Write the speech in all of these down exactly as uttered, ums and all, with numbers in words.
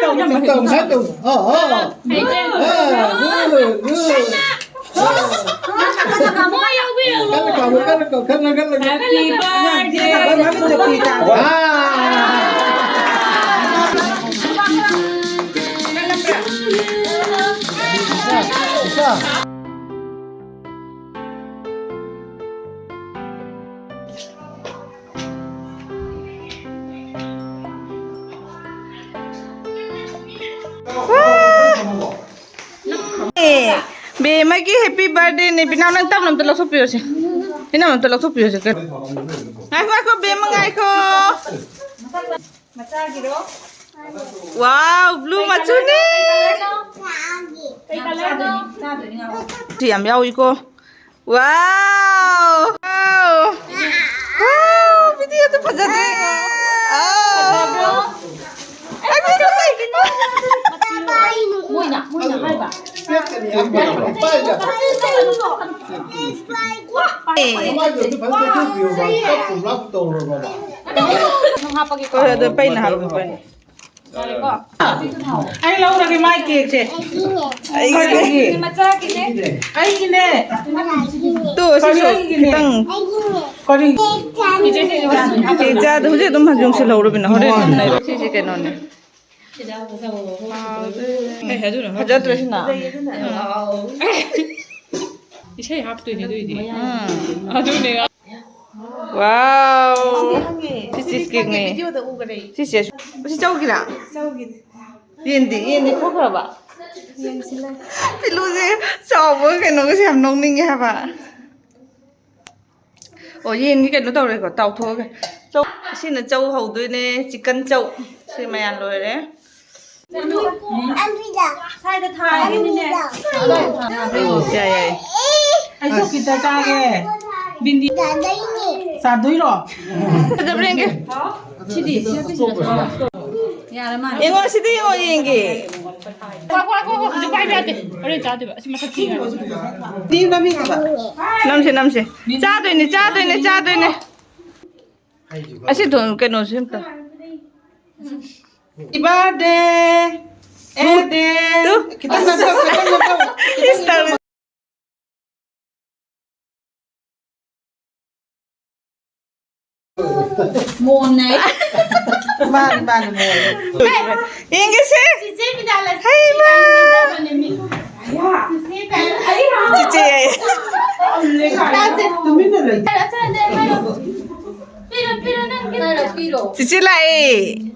ꯇꯧ, ꯉꯁꯥꯏ ꯇꯧ꯫ ꯑꯥ, ꯑꯥ꯫ ꯑꯥ, good, good. ꯑꯥ꯫ ꯀꯟꯅ ꯀꯥꯝꯃꯣ, ꯀꯟꯅ ꯀꯥꯝꯃꯣ, ꯀꯟꯅ ꯀꯥꯝꯃꯣ, ꯀꯟꯅ ꯀꯥꯝꯃꯣ꯫ Happy birthday. ꯋꯥ꯫ ꯑꯦ, ꯕꯦꯝꯃꯒꯤ happy birthday ꯅꯦ꯫ ꯕꯤꯅꯥꯎ, ꯅꯪ ꯇꯞꯅ ꯑꯝꯇ ꯂꯧꯊꯣꯛꯄꯤꯔꯣꯁꯦ꯫ ꯏꯅꯝꯃ, ꯑꯝꯇ ꯂꯧꯊꯣꯛꯄꯤꯔꯣꯁꯦ꯫ ꯉꯥꯏꯈꯣ, ꯉꯥꯏꯈꯣ, ꯕꯦꯝꯃ, ꯉꯥꯏꯈꯣ꯫ ꯃꯆꯥꯒꯤꯔꯣ? Wow, blue ꯃꯆꯨꯅꯦ꯫ ꯀꯩ ꯀꯂꯔꯅꯣ? ꯁꯤ ꯌꯥꯝ ꯌꯥꯎꯏꯀꯣ꯫ Wow! Wow! Wow! ꯕꯤꯗꯤꯑꯣꯗꯨ ꯐꯖꯗꯦ꯫ ꯑꯥꯎ! ꯑꯩ ꯐꯣꯇꯣ ꯂꯩ꯫ ꯃꯣꯏꯅ, ꯃꯣꯏꯅ ꯍꯥꯏꯕ꯫ ꯅꯪ ꯍꯥꯞꯄꯒꯦꯀꯣ꯫ ꯍꯣꯏ, ꯑꯗꯨ ꯄꯩꯅ ꯍꯥꯞꯄꯣ, ꯄꯩꯅ꯫ ꯑꯩ ꯂꯧꯔꯒꯦ ꯃꯥꯏ ꯀꯦꯛꯁꯦ꯫ ꯑꯩꯒꯤꯅꯦ꯫ ꯀꯔꯤꯒꯤ? ꯃꯆꯥꯒꯤꯅꯦ꯫ ꯑꯩꯒꯤꯅꯦ꯫ ꯇꯨ, ꯁꯤꯁꯨ ꯀꯔꯤ ꯑꯩꯒꯤꯅꯦ? ꯈꯤꯇꯪ꯫ ꯀꯔꯤ? ꯀꯦꯛ ꯆꯥꯗ ꯍꯧꯖꯤꯛ ꯑꯗꯨꯝ ꯌꯨꯡꯁꯤꯜꯍꯧꯔꯕꯤꯅ ꯍꯣꯔꯦꯟ꯫ ꯁꯤꯁꯦ ꯀꯩꯅꯣꯅꯦ꯫ ꯀꯩ ꯍꯥꯏꯗꯣꯏꯅꯣ? ꯐꯖꯗ꯭ꯔꯦ ꯁꯤꯅ꯫ ꯏꯁꯩ ꯍꯥꯞꯇꯣꯏꯅꯦ ꯑꯗꯨꯏꯗꯤ꯫ ꯎꯝ꯫ ꯑꯗꯨꯅꯦ꯫ Wow! ꯈꯪꯉꯦ, ꯈꯪꯉꯦ꯫ ꯁꯤ cheese cake ꯅꯦ꯫ ꯚꯤꯗꯤꯑꯣꯗ ꯎꯈꯔꯦ꯫ ꯁꯤꯁꯦ, ꯁꯤ ꯆꯧꯒꯤꯔꯥ? ꯆꯧꯒꯤꯅꯦ꯫ ꯌꯦꯟꯗꯤ, ꯌꯦꯟꯗꯤ ꯈꯣꯛꯈ꯭ꯔꯕ? ꯌꯦꯟꯁꯤ ꯂꯩ꯫ ꯄꯤꯂꯨꯁꯦ ꯆꯥꯎꯕ ꯀꯩꯅꯣꯒꯁꯦ ꯌꯥꯝ ꯅꯣꯛꯅꯤꯡꯉꯦ ꯍꯥꯏꯕ꯫ ꯑꯣ, ꯌꯦꯟꯒꯤ ꯀꯩꯅꯣ ꯇꯧꯔꯦꯀꯣ, ꯇꯥꯎꯊꯣꯛꯑꯒꯦ꯫ ꯆꯧ, ꯁꯤꯅ ꯆꯧ ꯍꯧꯗꯣꯏꯅꯦ, chicken ꯆꯧ꯫ ꯁꯤ ꯃꯌꯥꯝ ꯂꯣꯏꯔꯦ꯫ ꯁ꯭ꯋꯥꯏꯗ ꯊꯥꯔꯤꯅꯤꯅꯦ꯫ ꯌꯥꯏ, ꯌꯥꯏ꯫ ꯑꯩꯁꯨ ꯈꯤꯇ ꯆꯥꯒꯦ꯫ ꯕꯤꯟꯗꯤ ꯆꯥꯗꯣꯏꯅꯦ꯫ ꯆꯥꯗꯣꯏꯔꯣ? ꯐꯖꯕ꯭ꯔꯥ ꯌꯦꯡꯒꯦ꯫ ꯁꯤꯗꯤ, ꯁꯤ ꯌꯦꯡꯉꯣ, ꯁꯤꯗꯤ ꯌꯦꯡꯉꯣ, ꯌꯦꯡꯒꯦ꯫ ꯉꯥꯏꯈꯣ, ꯉꯥꯏꯈꯣ, ꯉꯥꯏꯈꯣ, ꯍꯧꯖꯤꯛ ꯄꯥꯏꯕ ꯌꯥꯗꯦ꯫ ꯍꯣꯔꯦꯟ ꯆꯥꯗꯣꯏꯕ꯫ ꯑꯁꯤ ꯃꯊꯛ ꯊꯤꯒꯦ꯫ ꯅꯝꯁꯦ, ꯅꯝꯁꯦ꯫ ꯆꯥꯗꯣꯏꯅꯦ, ꯆꯥꯗꯣꯏꯅꯦ, ꯆꯥꯗꯣꯏꯅꯦ꯫ ꯑꯁꯤ ꯊꯣꯡ-, ꯀꯩꯅꯣꯁꯤ ꯑꯝꯇ꯫ Happy birthday! ꯑꯦ ꯗꯦ! ꯇꯨ꯫ ꯈꯤꯇꯪ ꯅꯛꯁꯧ, ꯈꯤꯇꯪ ꯅꯛꯁꯧ, ꯈꯤꯇꯪ ꯏꯁ, ꯅꯛꯁꯧ꯫ ꯃꯣꯟꯅꯦ꯫ ꯃꯥꯅꯤ, ꯃꯥꯅꯤ, ꯃꯣꯟꯅꯦ꯫ ꯌꯦꯡꯒꯦꯁꯦ꯫ ꯆꯤꯆꯦ ꯕꯤꯗ꯭ꯌꯥꯂꯛꯁꯃꯤ ꯍꯩꯃꯥ! ꯀꯥꯏꯅ ꯃꯤ꯫ ꯆꯤꯆꯦ ꯀꯥꯏꯅ꯫ ꯆꯤꯆꯦ ꯍꯥꯏꯌꯦ꯫ ꯇꯥꯁꯦ꯫ ꯇꯨꯃꯤꯟꯅ ꯂꯩ꯫ ꯄꯤꯔꯣ, ꯄꯤꯔꯣ, ꯅꯪ ꯄꯤꯔꯣ꯫ ꯆꯤꯆꯦ ꯂꯥꯛꯑꯦ꯫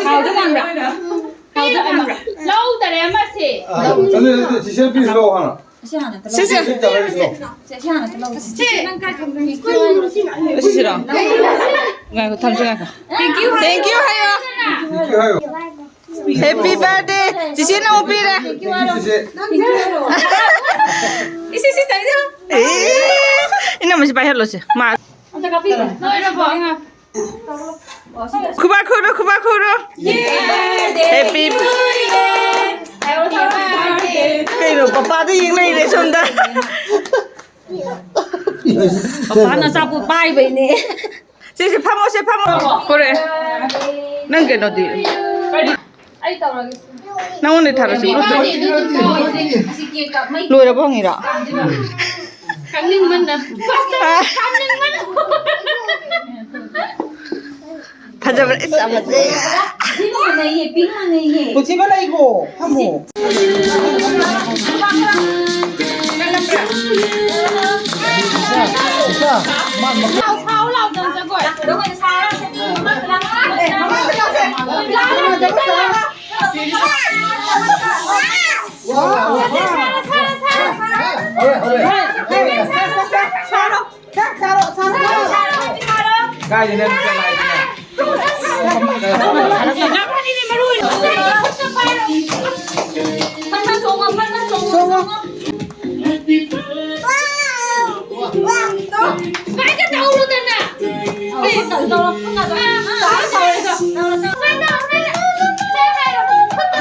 ꯍꯥꯎꯗꯧ ꯃꯥꯟꯕ꯭ꯔꯥ? ꯍꯥꯎꯗꯧ ꯃꯥꯟꯕ꯭ꯔꯥ? ꯂꯧꯗꯔꯦ ꯑꯃꯁꯦ꯫ ꯑꯗꯨ, ꯑꯗꯨ, ꯆꯤꯆꯦ ꯄꯤꯔꯨꯁꯤ ꯂꯥꯛꯑꯣ ꯍꯥꯟꯅ꯫ ꯁꯤ ꯍꯥꯟꯅ ꯇ ꯁꯤꯁꯦ꯫ ꯂꯧꯁꯤ꯫ ꯁꯤ ꯇꯧꯔꯁꯤ ꯂꯥꯛꯑꯣ꯫ ꯁꯦ, ꯁꯤ ꯍꯥꯟꯅ ꯇ ꯂꯧꯁꯤ꯫ ꯁꯤ ꯅꯪ ꯀꯥꯏ ꯊꯝꯗꯣꯏꯅꯣ? ꯁꯤꯁꯤꯔꯣ? ꯉꯥꯏꯈꯣ, ꯊꯝꯁꯤ ꯉꯥꯏꯈꯣ꯫ Thank you ꯍꯥꯏꯌꯣ꯫ Thank you ꯍꯥꯏꯌꯣ꯫ Thank you ꯍꯥꯏꯌꯣ꯫ Happy birthday꯫ ꯆꯤꯆꯦꯅ ꯑꯃꯨꯛ ꯄꯤꯔꯦ꯫ Thank you ꯍꯥꯏꯌꯣ꯫ ꯏꯁꯤ, ꯁꯤ ꯇꯥꯏꯗ꯫ ꯑꯦ, ꯏꯅꯝꯃꯁꯤ ꯄꯥꯏꯍꯜꯂꯣꯁꯦ꯫ ꯃꯥ ꯑꯝꯇ ꯀꯥꯞꯄꯤꯌꯨ꯫ ꯂꯣꯏꯔꯕꯣ? ꯈꯨꯕꯥꯛ ꯈꯨꯔꯣ, ꯈꯨꯕꯥꯛ ꯈꯨꯔꯣ꯫ Happy꯫ ꯀꯩꯅꯣ, ꯄꯄꯥꯗ ꯌꯦꯡ ꯂꯩꯔꯦ ꯁꯣꯝꯗ꯫ ꯄꯄꯥꯅ ꯑꯆꯥꯄꯣꯠ ꯄꯥꯏꯕꯩꯅꯦ꯫ ꯁꯦ, ꯁꯦ, ꯐꯝꯃꯣ, ꯁꯦ, ꯐꯝꯃꯣ꯫ ꯈꯨꯔꯦ꯫ ꯅꯪ ꯀꯩꯅꯣꯗꯤ? ꯑꯩ ꯇꯧꯔꯒꯦ꯫ ꯅꯪꯉꯣꯟꯗ ꯊꯥꯔꯛꯁꯤ꯫ ꯃꯥꯅꯦ, ꯑꯗꯨ ꯑꯗꯨꯝ ꯇꯧꯔꯁꯦ꯫ ꯑꯁꯤ cake ꯀꯛ-, ꯃꯩ ꯂꯣꯏꯔꯕ ꯍꯪꯉꯤꯔꯣ? ꯀꯥꯝꯗꯣꯏꯕ꯫ ꯀꯛꯅꯤꯡꯃꯟꯅ꯫ ꯑꯥ꯫ ꯀꯥꯝꯅꯤꯡꯃꯟꯅ꯫ ꯐꯖꯕ꯭ꯔꯥ? ꯏꯁ, ꯌꯥꯝ ꯐꯖꯩ꯫ ꯄꯤꯡ ꯃꯥꯟꯅꯩꯌꯦ, ꯄꯤꯡ ꯃꯥꯟꯅꯩꯌꯦ꯫ ꯄꯨꯟꯁꯤꯕ ꯂꯩꯒꯣ, ꯐꯝꯃꯣ꯫ ꯁꯥꯎ, ꯁꯥꯎ ꯂꯥꯎꯗꯅ ꯖꯒꯣꯏ꯫ ꯀꯥꯏꯗꯩꯅꯣ ꯅꯪ ꯆꯠꯂꯥꯛꯏꯗꯨꯅ?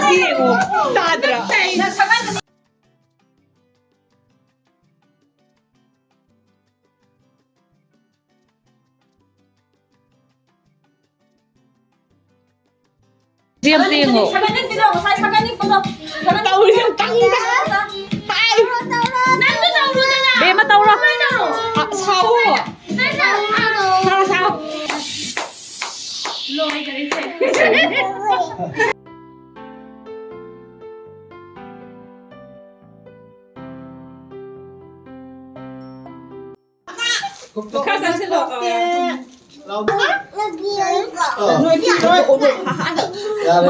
ꯁꯤ ꯌꯦꯡꯉꯣ, ꯇꯥꯗ꯭ꯔꯥ? ꯑꯝꯇ ꯌꯦꯡꯉꯣ꯫ ꯁꯒꯠꯅꯤꯡꯕꯤꯗꯣ, ꯉꯁꯥꯏ ꯁꯒꯠꯅꯤꯡꯕꯗꯣ꯫ ꯇꯧꯔꯤ ꯌꯥꯝ ꯇꯧꯔꯤꯗ꯫ ꯍꯥꯏ꯫ ꯅꯪꯁꯨ ꯇꯧꯔꯣꯗꯅ꯫ ꯕꯦꯝꯃ ꯇꯧꯔꯣ꯫ ꯀꯃꯥꯏꯅ ꯇꯧꯔꯣ? ꯑ, ꯁꯥꯎꯋꯣ꯫ ꯅꯪ ꯁꯥꯎ꯫ ꯁꯥꯎ, ꯁꯥꯎ꯫ ꯂꯣꯏꯈꯔꯦ ꯁꯦ꯫ ꯈꯔ ꯆꯪꯁꯤꯜꯂꯣ꯫ ꯑ꯫ ꯂꯥꯎ꯫ ꯑ꯫ ꯅꯣꯏ ꯄꯤꯔꯣꯏ꯫ ꯌꯥꯔꯦ꯫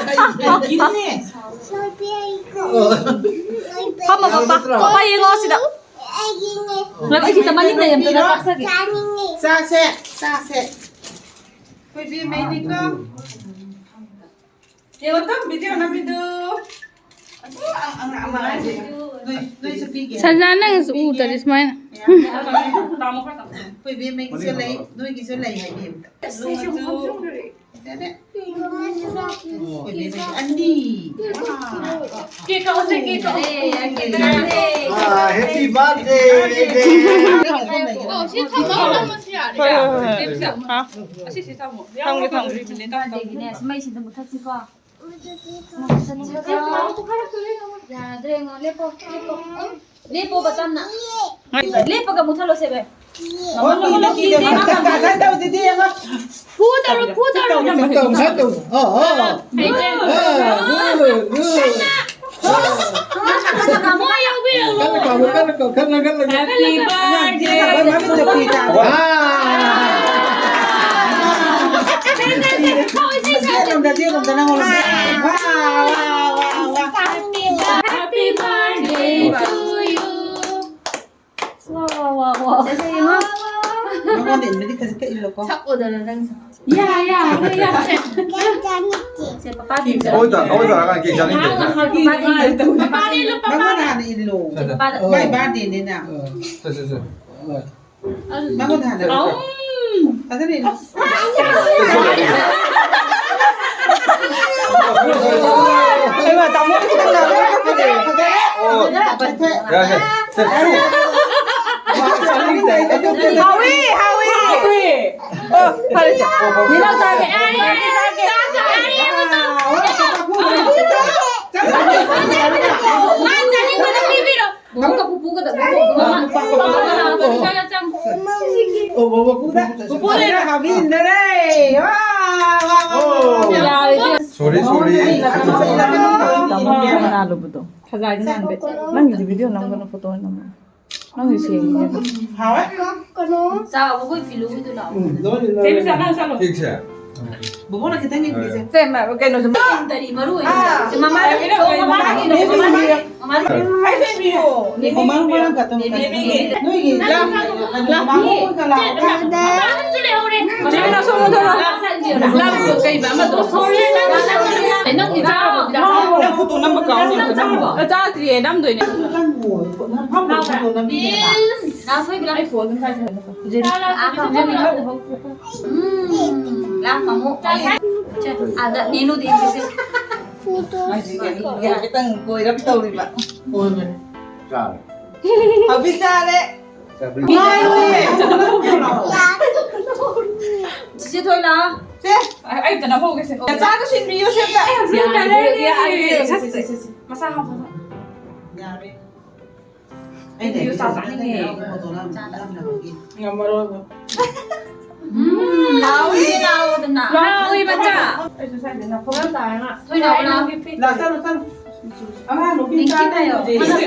ꯑꯩꯒꯤꯅꯦ꯫ ꯐꯝꯃꯣ, ꯄꯄꯥ꯫ ꯄꯄꯥ, ꯌꯦꯡꯉꯣ ꯁꯤꯗ꯫ ꯉꯥꯏꯈꯣ, ꯑꯩ ꯈꯤꯇ ꯃꯅꯤꯡꯗ ꯑꯝꯇ ꯇꯥꯛꯆꯒꯦ꯫ ꯆꯥꯁꯦ, ꯆꯥꯁꯦ꯫ ꯑꯩꯈꯣꯏ ꯕꯦꯝꯃꯩꯅꯤꯀꯣ꯫ ꯌꯦꯡꯉꯣ ꯇꯣ, video ꯅꯝꯃꯤꯗꯨ꯫ ꯑꯗꯨ ꯑꯉꯥꯡ ꯑꯃ ꯍꯥꯏꯁꯦ꯫ ꯅꯣꯏ, ꯅꯣꯏꯁꯨ ꯄꯤꯒꯦ꯫ ꯁꯟꯖꯥ, ꯅꯪꯁꯨ ꯎꯗꯔꯤ ꯁꯨꯃꯥꯏꯅ꯫ ꯑꯩꯈꯣꯏ ꯕꯦꯝꯃꯒꯤꯁꯨ ꯂꯩ, ꯅꯣꯏꯒꯤꯁꯨ ꯂꯩ ꯍꯥꯏꯕꯤꯌꯨ꯫ ꯑꯅꯤ꯫ ꯀꯦꯛ ꯀꯛꯑꯣꯁꯦ, ꯀꯦꯛ ꯀꯛꯑꯣ꯫ ꯑꯥ, happy birthday, baby꯫ ꯑꯣ, ꯁꯤ ꯊꯝꯃꯒ ꯅꯝꯃꯁꯨ ꯌꯥꯔꯦ꯫ ꯍꯣꯏ, ꯍꯣꯏ, ꯍꯣꯏ꯫ ꯕꯦꯕꯤꯁꯥ, ꯍꯣꯏ꯫ ꯑꯁꯤꯁꯤ ꯊꯝꯃꯣ꯫ ꯊꯝꯒꯦ, ꯊꯝꯒꯦ꯫ ꯌꯥꯗ꯭ꯔꯦ, ꯉꯣ, ꯂꯦꯞꯄꯣ, ꯂꯦꯞꯄꯣ꯫ ꯂꯦꯞꯄꯣꯕ ꯇꯞꯅ꯫ ꯂꯦꯞꯄꯒ ꯃꯨꯊꯠꯂꯣꯁꯦ, ꯚꯥꯏ꯫ ꯍꯣꯏ, ꯀꯤꯗꯦ, ꯀꯤꯗꯦ, ꯀꯤꯗꯦ꯫ ꯉꯁꯥꯏ ꯇꯧꯗꯨꯗꯤ ꯌꯦꯡꯉꯣ꯫ ꯐꯨ ꯇꯧꯔꯣ, ꯐꯨ ꯇꯧꯔꯣ꯫ ꯇꯧ, ꯇꯧ, ꯇꯧ, ꯇꯧ꯫ ꯑꯣ, ꯑꯣ꯫ ꯍꯩꯖꯤꯜꯂꯨ꯫ ꯑꯥ, good, good꯫ ꯃꯣꯏ ꯌꯥꯎꯕꯤꯔꯛꯎ꯫ ꯀꯟꯅ ꯀꯧ, ꯀꯟꯅ ꯀꯧ, ꯀꯟꯅ, ꯀꯟꯅ ꯀꯧ꯫ Happy birthday꯫ ꯑꯥ꯫ ꯁꯦ, ꯁꯦ, ꯁꯦ, ꯁꯦ꯫ ꯁꯦ, ꯁꯦ, ꯁꯦ꯫ ꯆꯦ ꯂꯣꯝꯗ, ꯆꯦ ꯂꯣꯝꯗ ꯅꯪ ꯂꯣꯝꯗ꯫ ꯋꯥ, ꯋꯥ, ꯋꯥ, ꯋꯥ꯫ Happy birthday to you꯫ ꯋꯥ, ꯋꯥ, ꯋꯥ, ꯋꯥ꯫ ꯁꯦ, ꯁꯦ, ꯌꯦꯡꯉꯣ꯫ ꯅꯉꯣꯟꯗ ꯏꯟꯕꯗꯤ ꯈꯖꯤꯛꯇ ꯏꯜꯂꯣꯀꯣ꯫ ꯁꯛꯑꯣꯗꯅ ꯅꯪꯁꯨ꯫ ꯌꯥ, ꯌꯥ, ꯌꯥ, ꯌꯥ꯫ ꯁꯦ, ꯄꯄꯥꯗꯤ ꯏꯜꯂꯣ꯫ ꯍꯣꯏ, ꯇꯥ-, ꯍꯣꯏ, ꯇꯥ-, ꯀꯩ ꯆꯥꯅꯤꯡꯗꯦ? ꯄꯄꯥꯗꯤ ꯏꯜꯂꯣ꯫ ꯄꯄꯥꯗꯤ ꯏꯜꯂꯣ, ꯄꯄꯥ꯫ ꯃꯉꯣꯟꯗ ꯍꯥꯟꯅ ꯏꯜꯂꯣ꯫ ꯁꯦ, ꯁꯦ꯫ ꯃꯥꯏ ꯕꯥꯔꯗꯦꯅꯤꯅ꯫ ꯁꯦ, ꯁꯦ, ꯁꯦ꯫ ꯃꯉꯣꯟꯗ ꯍꯥꯟꯅ ꯏꯜꯂꯣ꯫ ꯑꯥꯎ꯫ ꯐꯖꯅ ꯏꯜꯂꯣ꯫ ꯍꯩꯃꯥ, ꯇꯥꯃꯣ ꯈꯤꯇꯪ ꯂꯥꯎꯔꯦ꯫ ꯐꯖꯔꯦ, ꯐꯖꯔꯦ꯫ ꯌꯥꯔꯦ, ꯌꯥꯔꯦ꯫ ꯍꯥꯎꯏ, ꯍꯥꯎꯏ꯫ ꯍꯥꯎꯏ꯫ ꯑꯣ, ꯐꯔꯦ, ꯆꯦ꯫ ꯃꯤꯅꯥꯎ ꯆꯥꯒꯦ꯫ ꯆꯥꯒꯦ, ꯆꯥꯒꯦ꯫ ꯀꯥꯕꯤꯟꯗꯔꯦ꯫ ꯋꯥ, ꯋꯥ, ꯋꯥ, ꯋꯥ, ꯋꯥ꯫ ꯌꯥꯔꯦ, ꯏꯆꯦ꯫ Sorry, sorry꯫ ꯑꯩ ꯂꯥꯛꯀꯅꯨ, ꯑꯩ ꯂꯥꯛꯀꯅꯨ꯫ ꯅꯥꯜꯂꯨꯕꯗꯣ꯫ ꯈꯖꯥꯏꯗ ꯅꯥꯟꯕ꯫ ꯅꯪꯒꯤꯗꯤ video ꯅꯝꯒꯅꯨ, photo ꯑꯣꯏꯅ ꯅꯝꯃꯣ꯫ ꯅꯪꯒꯤ ꯁꯦꯡꯉꯦ꯫ ꯍꯥꯎꯋꯦ꯫ ꯀꯞꯀꯅꯣ꯫ ꯆꯥꯎꯕ ꯑꯩꯈꯣꯏ ꯐꯤꯂꯨꯒꯤꯗꯨ ꯂꯥꯛꯑꯣ꯫ ꯎꯝ, ꯂꯣꯏꯔꯦ, ꯂꯣꯏꯔꯦ꯫ ꯆꯦ ꯕꯤꯁꯥ, ꯅꯪ ꯆꯠꯂꯣ꯫ ꯀꯦꯛꯁꯦ? ꯕꯣꯕꯣꯛꯅ ꯈꯤꯇꯪ ꯌꯦꯡꯕꯤꯁꯦ꯫ ꯁꯦ, ꯃ-, ꯀꯩꯅꯣꯁꯦ꯫ ꯀꯦꯟꯗꯔꯤ ꯃꯔꯨ ꯑꯣꯏꯅ꯫ ꯑꯥ꯫ ꯁꯤ ꯃꯃꯥ, ꯃꯃꯥ, ꯃꯃꯥ, ꯃꯃꯥ꯫ ꯑꯩ ꯂꯩꯕꯤꯌꯣ꯫ ꯃꯃꯥ, ꯃꯃꯥ, ꯃꯃꯥ꯫ ꯅꯣꯏꯒꯤ ꯂꯥꯛ-, ꯂꯥꯛ-, ꯂꯥꯛ-, ꯅꯣꯏꯒꯤ ꯂꯥꯛ-, ꯂꯥꯛ-, ꯂꯥꯛ-, ꯂꯥꯛ-, ꯂꯥꯛ-, ꯃꯃꯥ ꯍꯣꯏꯒ ꯂꯥꯛꯑꯣ꯫ ꯃꯆꯤꯟ ꯃꯅꯥꯎ ꯁꯣꯝꯗ ꯊꯣꯛꯂꯛꯑꯣ꯫ ꯂꯥꯛ-, ꯀꯩꯕ ꯑꯃꯗꯣ? ꯅꯪ ꯆꯥꯔꯕꯣ? ꯅꯪ ꯐꯣꯇꯣ ꯅꯝꯕ ꯀꯥꯎꯅꯤ꯫ ꯆꯥꯗ꯭ꯔꯤꯌꯦ, ꯅꯝꯗꯣꯏꯅꯦ꯫ ꯅꯪ ꯆꯪꯉꯣ꯫ ꯅꯝꯐꯝꯗꯣ ꯐꯣꯇꯣ ꯅꯝꯕꯤꯒꯦꯕ꯫ ꯂꯥꯛ ꯊꯣꯏꯕꯤ, ꯂꯥꯛ꯫ ꯑꯩ ꯐꯣꯟ ꯑꯗꯨꯝ ꯄꯥꯏꯁꯦ꯫ ꯎꯝ, ꯂꯥꯛ ꯃꯃꯣ꯫ ꯑꯗ ꯅꯦꯅꯨꯗꯤ ꯏꯟꯁꯤꯁꯦ꯫ ꯍꯧꯖꯤꯛ ꯀꯩꯅꯣ ꯈꯤꯇꯪ ꯀꯣꯏꯔꯞ ꯇꯧꯔꯤꯕ꯫ ꯆꯥꯔꯦ꯫ ꯍꯧꯖꯤꯛ ꯆꯥꯔꯦ꯫ ꯆꯥꯕꯤ꯫ ꯉꯥꯏꯔꯣꯏꯌꯦ꯫ ꯆꯤꯆꯦ ꯊꯣꯏ ꯂꯥꯛꯑꯣ꯫ ꯁꯦ꯫ ꯑꯩ ꯑꯝꯇ ꯅꯝꯍꯧꯒꯦꯁꯦ꯫ ꯅꯆꯥꯗꯣ ꯁꯤꯟꯕꯤꯌꯣ ꯁꯦ ꯑꯝꯇ꯫ ꯌꯥꯔꯦ, ꯌꯥꯔꯦ, ꯌꯥꯔꯦ꯫ ꯁꯦ, ꯁꯦ, ꯁꯦ, ꯁꯦ꯫ ꯃꯁꯥ ꯍꯥꯞꯄꯣ꯫ ꯌꯥꯔꯦ꯫ ꯑꯩꯅ video ꯆꯥ ꯆꯥꯅꯤꯡꯉꯦ꯫ ꯉꯝꯃꯔꯣꯏꯕ꯫ ꯎꯝ, ꯂꯥꯎꯏ, ꯂꯥꯎꯗꯅ꯫ ꯂꯥꯎꯏ, ꯃꯆꯥ꯫ ꯑꯩꯁꯨ ꯁ꯭ꯋꯥꯏꯗ ꯅꯐꯝ ꯇꯥꯔꯒ ꯊꯣꯏ ꯂꯥꯎ, ꯂꯥꯎ꯫ ꯂꯥꯎ, ꯆꯠꯂꯨ, ꯆꯠꯂꯨ꯫ ꯑꯉꯥꯡ ꯅꯨꯄꯤ ꯅꯤꯡꯀꯤ ꯃꯆꯥ ꯇꯥꯏꯌꯣ꯫ ꯅꯨꯄꯤꯁꯦ꯫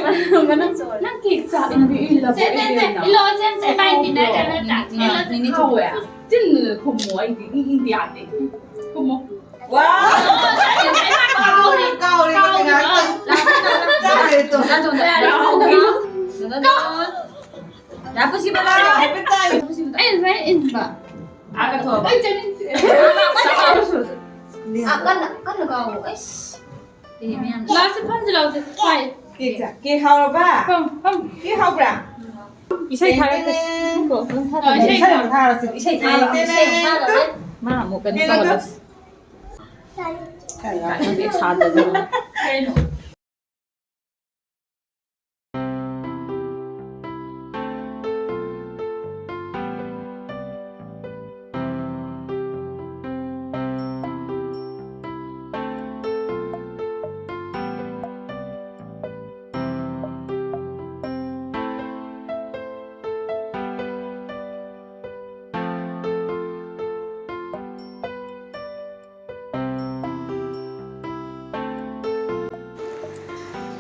ꯃꯅꯝ ꯆꯣꯔꯦ꯫ ꯅꯪ ꯀꯦꯛ ꯆꯥꯅꯤꯡꯕꯤ ꯏꯜꯂꯕ ꯁꯦ, ꯁꯦ, ꯁꯦ꯫ ꯏꯕꯦꯝꯃ? ꯏꯜꯂꯣ, ꯁꯦ, ꯁꯦ, ꯃꯥꯏ ꯇꯤꯟꯅꯔꯒ ꯅꯠꯇ꯭ꯔꯥ? ꯅꯤꯅꯤ, ꯏꯜꯂꯣ, ꯁꯦ꯫ ꯅꯤꯅꯤ ꯍꯥꯎꯋꯦ꯫ ꯆꯤꯟꯗꯨꯅ ꯈꯨꯝꯃꯣ, ꯑꯩꯗꯤ ꯏ-, ꯏꯪꯗꯤ ꯌꯥꯗꯦ꯫ ꯈꯨꯝꯃꯣ꯫ ꯋꯥ! ꯀꯥꯎꯔꯦ, ꯀꯥꯎꯔꯦ, ꯀꯥꯎꯔꯦ꯫ ꯉꯥꯏꯍꯥꯛꯇꯪ꯫ ꯆꯥꯔꯦ ꯇꯣ꯫ ꯅꯆꯥ ꯆꯣꯟꯗ ꯌꯥꯔꯦ꯫ ꯀꯥꯎꯔꯦ꯫ ꯌꯥ, ꯄꯨꯁꯤ ꯕꯂꯥ꯫ ꯍꯥꯏꯐꯦꯠ ꯆꯥꯏ꯫ ꯑꯩꯅ ꯁꯨꯃꯥꯏꯅ ꯏꯟꯕ꯫ ꯑꯥ, ꯀꯠꯊꯣꯛꯑꯕ? ꯑꯩ ꯆꯠꯅꯤꯡꯗꯦ꯫ ꯑꯥ, ꯀꯟꯅ, ꯀꯟꯅ ꯀꯥꯎ꯫ ꯑꯩꯁ꯫ ꯂꯥꯁꯇ ꯐꯝꯁꯤ ꯂꯥꯎꯁꯦ꯫ ꯀꯦꯛ ꯆꯥ-, ꯀꯦꯛ ꯍꯥꯎꯔꯕ? ꯐꯝ, ꯐꯝ꯫ ꯀꯦꯛ ꯍꯥꯎꯕ꯭ꯔꯥ? ꯏꯁꯩ ꯊꯥꯔꯛꯀꯦ꯫ ꯇꯦꯡ ꯇꯦꯡ꯫ ꯑ, ꯏꯁꯩ ꯏꯁꯩ ꯊꯥꯔꯣ꯫ ꯑꯃ ꯊꯥꯔꯁꯤ꯫ ꯏꯁꯩ ꯊꯥꯔꯣ꯫ ꯇꯦꯡ ꯇꯦꯡ꯫ ꯏꯁꯩ ꯑꯃ ꯊꯥꯔꯣ꯫ ꯃꯥ ꯑꯃꯨꯛ ꯀꯩꯅꯣ ꯀꯩꯅꯣ ꯇꯧꯍꯜꯂꯁꯤ꯫ ꯀꯩꯅꯣ? ꯀꯩꯅꯣ?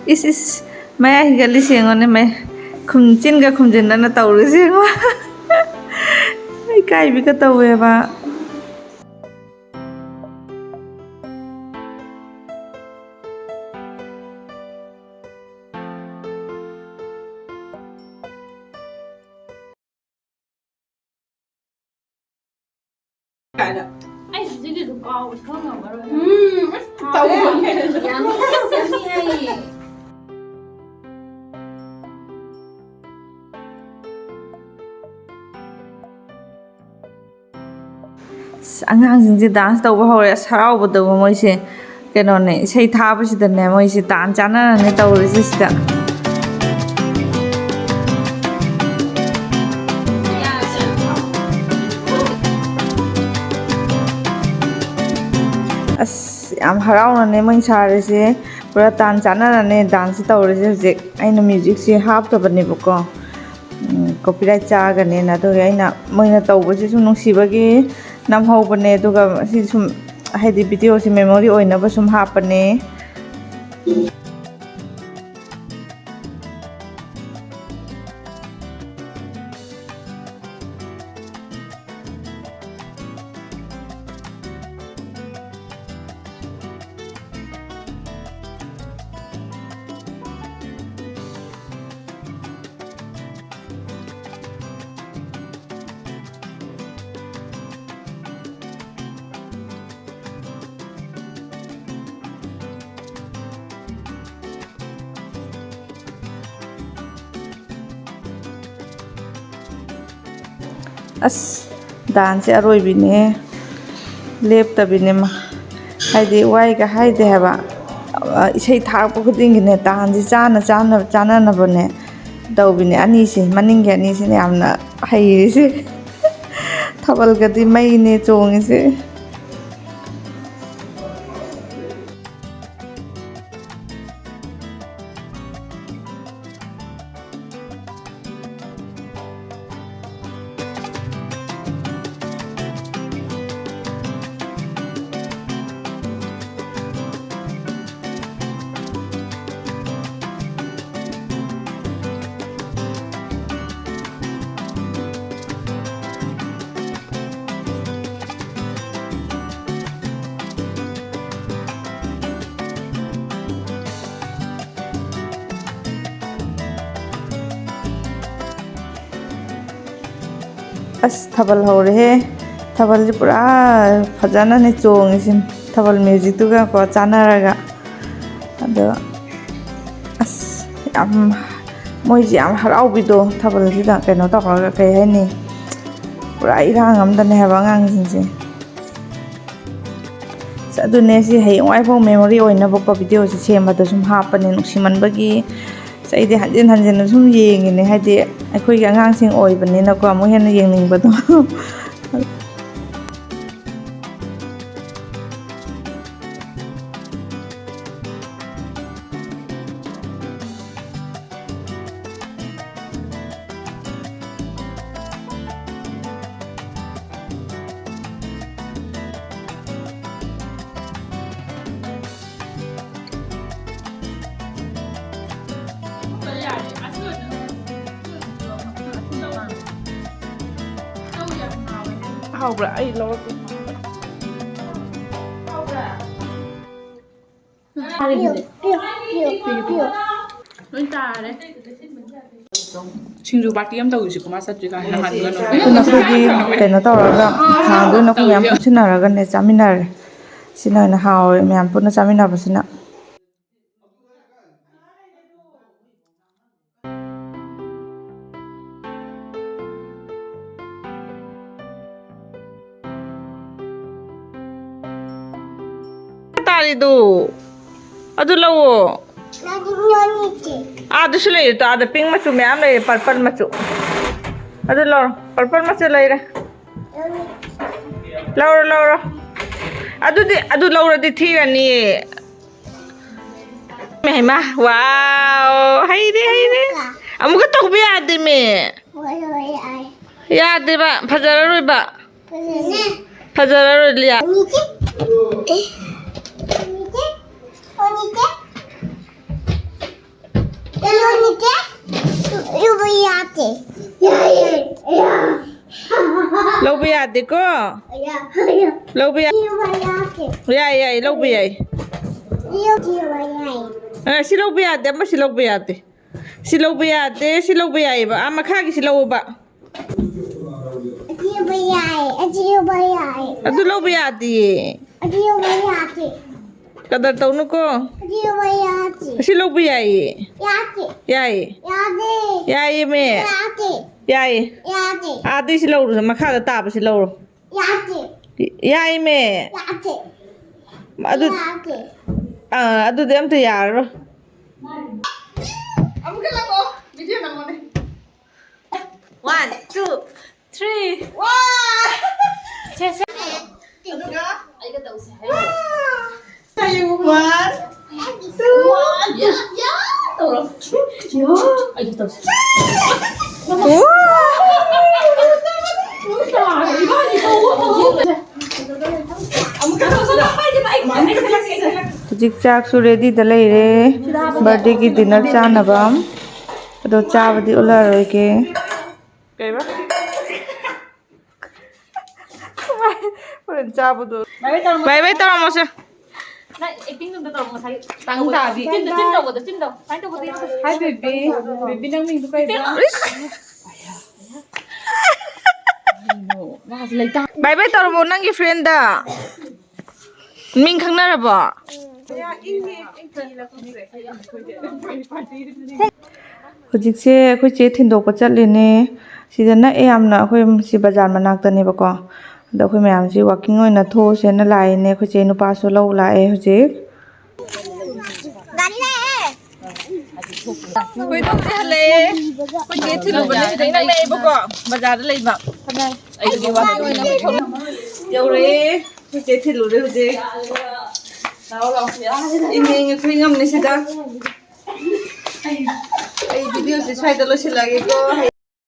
ꯏꯁ, ꯏꯁ, ꯃꯌꯥ ꯍꯤꯒꯠꯂꯤꯁꯦ ꯌꯦꯡꯉꯣꯅꯦ, ꯃꯌꯥ ꯈꯨꯝ-, ꯆꯤꯟꯒ ꯈꯨꯝꯖꯤꯟꯗꯅ ꯇꯧꯔꯤꯁꯦ ꯌꯦꯡꯉꯣ꯫ ꯏꯀꯥꯏꯕꯤꯒ ꯇꯧꯋꯦꯕ꯫ ꯀꯥꯏꯗ? ꯑꯩ ꯍꯧꯖꯤꯛꯀꯤꯗꯨ ꯀꯥꯎꯕ ꯁꯨꯡꯉꯝ ꯉꯝꯃꯔꯣꯏ꯫ ꯎꯝ, ꯑꯁ, ꯇꯧꯕꯅꯦ꯫ ꯌꯥꯝꯃꯤ, ꯑꯁ, ꯌꯥꯝꯃꯤ ꯍꯥꯏꯌꯦ꯫ ꯑꯁ, ꯑꯉꯥꯡꯁꯤꯡꯁꯦ dance ꯇꯧꯕ ꯍꯧꯔꯦ꯫ ꯑꯁ, ꯍꯔꯥꯎꯕꯗꯕꯨ ꯃꯣꯏꯁꯦ ꯀꯩꯅꯣꯅꯦ, ꯏꯁꯩ ꯊꯥꯕꯁꯤꯗꯅꯦ ꯃꯣꯏꯁꯦ ꯇꯥꯟ ꯆꯥꯟꯅꯔꯅꯤ ꯇꯧꯔꯤꯁꯦ ꯁꯤꯗ꯫ ꯑꯁ, ꯌꯥꯝ ꯍꯔꯥꯎꯅꯅꯦ ꯃꯣꯏ ꯁꯥꯔꯤꯁꯦ꯫ ꯄꯨꯔꯥ ꯇꯥꯟ ꯆꯥꯟꯅꯔꯅꯦ dance ꯁꯦ ꯇꯧꯔꯤꯁꯦ ꯍꯧꯖꯤꯛ꯫ ꯑꯩꯅ music ꯁꯦ ꯍꯥꯞꯇꯕꯅꯦꯕꯀꯣ꯫ ꯎꯝ, copyright ꯆꯥꯒꯅꯦꯅ꯫ ꯑꯗꯨꯒꯤ ꯑꯩꯅ ꯃꯣꯏꯅ ꯇꯧꯕꯁꯦ ꯁꯨꯝ ꯅꯨꯡꯁꯤꯕꯒꯤ ꯅꯝꯍꯧꯕꯅꯦ꯫ ꯑꯗꯨꯒ ꯁꯤ ꯁꯨꯝ, ꯍꯥꯏꯗꯤ, video ꯁꯦ memory ꯑꯣꯏꯅꯕ ꯁꯨꯝ ꯍꯥꯞꯄꯅꯦ꯫ ꯑꯁ, dance ꯁꯦ ꯑꯔꯣꯏꯕꯤꯅꯦ꯫ ꯂꯦꯞꯇꯕꯤꯅꯦ ꯃꯥ꯫ ꯍꯥꯏꯗꯤ, ꯋꯥꯏꯒ ꯍꯥꯏꯗꯦ ꯍꯥꯏꯕ꯫ ꯑ, ꯏꯁꯩ ꯊꯥꯔꯛꯄ ꯈꯨꯗꯤꯡꯒꯤꯅꯦ, ꯇꯥꯟꯁꯦ ꯆꯥꯅ ꯆꯥꯅ ꯆꯥꯅꯅꯕꯅꯦ ꯇꯧꯕꯤꯅꯦ꯫ ꯑꯅꯤꯁꯦ, ꯃꯅꯤꯡꯒꯤ ꯑꯅꯤꯁꯤꯅꯦ ꯌꯥꯝꯅ ꯍꯩꯔꯤꯁꯦ꯫ ꯊꯥꯕꯜꯒꯗꯤ ꯃꯩꯅꯦ ꯆꯣꯡꯉꯤꯁꯦ꯫ ꯑꯁ, ꯊꯥꯕꯜ ꯍꯧꯔꯦꯍꯦ꯫ ꯊꯥꯕꯜꯁꯦ ꯄꯨꯔꯥ ꯐꯖꯅꯅꯦ ꯆꯣꯡꯉꯤꯁꯤ꯫ ꯊꯥꯕꯜ ꯃ꯭ꯌꯨꯖꯤꯛꯇꯨꯒꯀꯣ ꯆꯥꯟꯅꯔꯒ꯫ ꯑꯗꯣ ꯑꯁ, ꯌꯥꯝ, ꯃꯣꯏꯁꯦ ꯌꯥꯝ ꯍꯔꯥꯎꯕꯤꯗꯣ ꯊꯥꯕꯜꯁꯤꯗ ꯀꯩꯅꯣ ꯇꯧꯔꯒ, ꯀꯩ ꯍꯥꯏꯅꯤ, ꯄꯨꯔꯥ ꯏꯔꯥꯡ ꯑꯝꯗꯅꯦ ꯍꯥꯏꯕ ꯑꯉꯥꯡꯁꯤꯡꯁꯦ꯫ ꯑꯁ, ꯑꯗꯨꯅꯦ ꯁꯤ ꯍꯌꯦꯡꯋꯥꯏꯐꯥꯎ ꯃꯦꯃꯣꯔꯤ ꯑꯣꯏꯅꯕꯀꯣ ꯚꯤꯗꯤꯑꯣꯁꯦ ꯁꯦꯝꯕꯗ ꯁꯨꯝ ꯍꯥꯞꯄꯅꯦ ꯅꯨꯡꯁꯤꯃꯟꯕꯒꯤ꯫ ꯑꯁ, ꯑꯩꯗꯤ ꯍꯟꯖꯤꯟ ꯍꯟꯖꯤꯟꯅ ꯁꯨꯝ ꯌꯦꯡꯉꯤꯅꯦ, ꯍꯥꯏꯗꯤ ꯑꯩꯈꯣꯏꯒꯤ ꯑꯉꯥꯡꯁꯤꯡ ꯑꯣꯏꯕꯅꯤꯅꯀꯣ ꯑꯃꯨꯛ ꯍꯦꯟꯅ ꯌꯦꯡꯅꯤꯡꯕꯗꯣ꯫ ꯍꯥꯎꯕ꯭ꯔꯥ? ꯑꯩ ꯂꯧꯔꯛꯀꯦ꯫ ꯂꯣꯏ ꯇꯥꯔꯦ꯫ ꯁꯤꯡꯖꯨ ꯄꯥꯔꯇꯤ ꯑꯃ ꯇꯧꯔꯤꯁꯤꯀꯣ, ꯃꯥ ꯆꯠꯇ꯭ꯔꯤ ꯀꯥꯟꯗ ꯅꯍꯥꯟꯒ ꯅꯣꯡꯃ ꯑꯗꯨꯅ ꯑꯩꯈꯣꯏꯒꯤ ꯀꯩꯅꯣ ꯇꯧꯔꯒ ꯈꯥꯡꯗ ꯑꯣꯏꯅ ꯑꯩꯈꯣꯏ ꯃꯌꯥꯝ ꯇꯧꯔꯤꯁꯦ꯫ ꯄꯨꯟꯁꯤꯟꯅꯔꯒꯅꯦ ꯆꯥꯃꯤꯟꯅꯔꯦ꯫ ꯁꯤꯅ ꯑꯣꯏꯅ ꯍꯥꯎꯔꯦ ꯃꯌꯥꯝ ꯄꯨꯟꯅ ꯆꯥꯃꯤꯟꯅꯕꯁꯤꯅ꯫ ꯇꯥꯔꯤꯗꯨ ꯑꯗꯨ ꯂꯧꯑꯣ꯫ ꯑꯥꯗꯁꯨ ꯂꯩꯔꯦ ꯇꯣ, ꯑꯥꯗ ꯄꯤꯡ ꯃꯆꯨ ꯃꯌꯥꯝ ꯂꯩꯔꯦ, ꯄꯔꯄꯜ ꯃꯆꯨ꯫ ꯑꯗꯨ ꯂꯧꯔꯣ, ꯄꯔꯄꯜ ꯃꯆꯨ ꯂꯩꯔꯦ꯫ ꯂꯧꯔꯣ, ꯂꯧꯔꯣ꯫ ꯑꯗꯨꯗꯤ ꯑꯗꯨ ꯂꯧꯔꯗꯤ ꯊꯤꯔꯅꯤꯌꯦ꯫ ꯍꯩꯃꯥ, ꯋꯥꯎ, ꯍꯩꯔꯦ, ꯍꯩꯔꯦ꯫ ꯑꯃꯨꯛꯀ ꯇꯧꯕ ꯌꯥꯗꯦꯃꯦ꯫ ꯌꯥꯗꯦꯕ, ꯐꯖꯔꯔꯣꯏꯕ꯫ ꯐꯖꯔꯔꯣꯏ, ꯂꯤꯌꯥ꯫ ꯂꯧꯕ ꯌꯥꯗꯦꯀꯣ꯫ ꯂꯧꯕ ꯌꯥ-, ꯌꯥꯏ, ꯌꯥꯏ, ꯂꯧꯕ ꯌꯥꯏ꯫ ꯑ, ꯁꯤ ꯂꯧꯕ ꯌꯥꯗꯦ, ꯑꯃ ꯁꯤ ꯂꯧꯕ ꯌꯥꯗꯦ꯫ ꯁꯤ ꯂꯧꯕ ꯌꯥꯗꯦ, ꯁꯤ ꯂꯧꯕ ꯌꯥꯏꯌꯦꯕ꯫ ꯑꯥ, ꯃꯈꯥꯒꯤ ꯁꯤ ꯂꯧꯑꯣꯕ꯫ ꯌꯥꯏ, ꯑꯗꯨ ꯌꯥꯏ꯫ ꯑꯗꯨ ꯂꯧꯕ ꯌꯥꯗꯤꯌꯦ꯫ ꯑꯗꯨ ꯌꯥꯗꯦ꯫ ꯀꯗꯔ ꯇꯧꯅꯨꯀꯣ꯫ ꯑꯗꯨ ꯌꯥꯗꯦ꯫ ꯑꯁꯤ ꯂꯧꯕ ꯌꯥꯏꯌꯦ꯫ ꯌꯥꯗꯦ꯫ ꯌꯥꯏꯌꯦ꯫ ꯌꯥꯗꯦ꯫ ꯌꯥꯏꯌꯦꯃꯦ꯫ ꯌꯥꯗꯦ꯫ ꯌꯥꯏꯌꯦ꯫ ꯌꯥꯗꯦ꯫ ꯑꯥꯗꯩꯁꯤ ꯂꯧꯔꯨ, ꯃꯈꯥꯗ ꯇꯥꯕꯁꯤ ꯂꯧꯔꯨ꯫ ꯌꯥꯗꯦ꯫ ꯌꯥꯏꯃꯦ꯫ ꯌꯥꯗꯦ꯫ ꯑꯗꯨ, ꯌꯥꯗꯦ꯫ ꯑꯥ, ꯑꯗꯨꯗꯤ ꯑꯝꯇ ꯌꯥꯔꯔꯣꯏ꯫ ꯑꯃꯨꯛꯀ ꯂꯥꯛꯑꯣ, video ꯅꯝꯃꯣꯅꯦ꯫ One, two, three. ꯋꯥ! ꯁꯦ, ꯁꯦ꯫ ꯑꯗꯨꯒ ꯑꯩꯒ ꯇꯧꯁꯦ ꯍꯥꯏꯔꯣ꯫ One, two. ꯌꯥ, ꯌꯥ, ꯇꯧꯔꯣ꯫ ꯌꯥ, ꯑꯩꯒ ꯇꯧꯁꯦ꯫ ꯍꯧꯖꯤꯛ ꯆꯥꯛꯁꯨ ready ꯗ ꯂꯩꯔꯦ, birthday ꯒꯤ dinner ꯆꯥꯅꯕ꯫ ꯑꯗꯣ ꯆꯥꯕꯗꯤ ꯎꯠꯂꯔꯣꯏꯒꯦ꯫ ꯀꯩꯕ? ꯍꯣꯔꯦꯟ ꯆꯥꯕꯗꯣ꯫ ꯕꯥꯏ ꯕꯥꯏ ꯇꯧꯔꯝꯃꯣ꯫ ꯕꯥꯏ ꯕꯥꯏ ꯇꯧꯔꯝꯃꯣꯁꯦ꯫ ꯅꯪ acting ꯑꯝꯇ ꯇꯧꯔꯝꯃꯣ ꯉꯁꯥꯏꯒꯤ꯫ ꯇꯪ ꯇꯥꯕꯤ꯫ ꯆꯤꯟꯗ ꯆꯤꯟ ꯇꯧꯕꯗꯣ, ꯆꯤꯟ ꯇꯧ꯫ ꯁꯨꯃꯥꯏꯅ ꯇꯧꯕꯗꯤ ꯌꯥꯗꯦ꯫ Hi baby. Baby, ꯅꯪ ꯃꯤꯡꯗꯣ ꯀꯩꯕ? ꯏꯁ! ꯀꯩꯅꯣ, ꯃꯥꯁꯦ ꯂꯩꯇꯥ-, ꯕꯥꯏ ꯕꯥꯏ ꯇꯧꯔꯝꯃꯣ ꯅꯪꯒꯤ friend ꯗ꯫ ꯃꯤꯡ ꯈꯪꯅꯔꯕꯣ? ꯍꯧꯖꯤꯛꯁꯦ ꯑꯩꯈꯣꯏ ꯆꯦ ꯊꯤꯟꯗꯣꯛꯄ ꯆꯠꯂꯤꯅꯦ꯫ ꯁꯤꯗ ꯅꯛꯑꯦ ꯌꯥꯝꯅ, ꯑꯩꯈꯣꯏ ꯁꯤ ꯕꯖꯥꯔ ꯃꯅꯥꯛꯇꯅꯦꯕꯀꯣ꯫ ꯑꯗꯣ ꯑꯩꯈꯣꯏ ꯃꯌꯥꯝꯁꯤ walking ꯑꯣꯏꯅ ꯊꯣꯛꯎꯁꯦꯅ ꯂꯥꯛꯏꯅꯦ꯫ ꯑꯩꯈꯣꯏ ꯆꯦ ꯅꯨꯄꯥꯁꯨ ꯂꯧ ꯂꯥꯛꯑꯦ ꯍꯧꯖꯤꯛ꯫ ꯒꯥꯔꯤ ꯂꯥꯛꯑꯦ꯫ ꯑꯩꯈꯣꯏ ꯊꯣꯛꯇꯦ, ꯍꯜꯂꯛꯑꯦ꯫ ꯑꯩꯈꯣꯏ ꯆꯦ ꯊꯤꯜꯂꯨꯕꯅꯦ, ꯁꯤꯗꯩ ꯅꯛꯅꯩꯌꯦꯕꯀꯣ, ꯕꯖꯥꯔꯗ ꯂꯩꯕ꯫ ꯑꯩꯒꯤ ꯋꯥ-, ꯌꯧꯔꯛꯑꯦ꯫ ꯑꯩꯈꯣꯏ ꯆꯦ ꯊꯤꯜꯂꯨꯔꯦ ꯍꯧꯖꯤꯛ꯫ ꯂꯥꯛꯑꯣ, ꯂꯥꯛꯑꯣ꯫ ꯏꯅꯦ, ꯏꯅꯦ, ꯑꯩꯈꯣꯏ ꯉꯝꯅꯤ ꯁꯤꯗ꯫ ꯑꯩ video ꯁꯦ ꯁ꯭ꯋꯥꯏꯗ ꯂꯣꯏꯁꯤꯜꯂꯒꯦꯀꯣ꯫